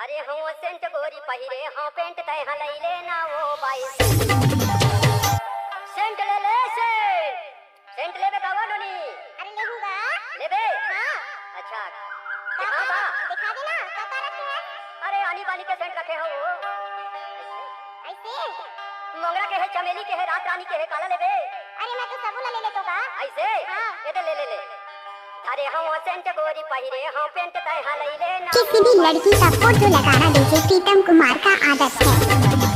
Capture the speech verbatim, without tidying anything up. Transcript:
अरे हो सेंट गोरी पहिरे हो पेंट तैं ह लई ले ना वो बाई। सेंट ले ले सेंट। सेंट लेबे का वो नोनी? अरे लेहूंगा। लेबे? हाँ। अच्छा। का हाँ का? बा। दिखा दे ना, का का रखे है? अरे आनी बानी के सेंट रखे हो वो। ऐसे? मोंगरा के है, चमेली के है, रात रानी के है, काला लेबे? अरे मैं तो सबो ला ले लेतो का। ऐसे? हाँ। ये दे ले ले ले। अरे हो सेंट गोरी पहिरे हो पेंट तैं ह लई ले ना। किसी भी लड़की का फोटो लगाना डीजे प्रीतम कुमार का आदत है।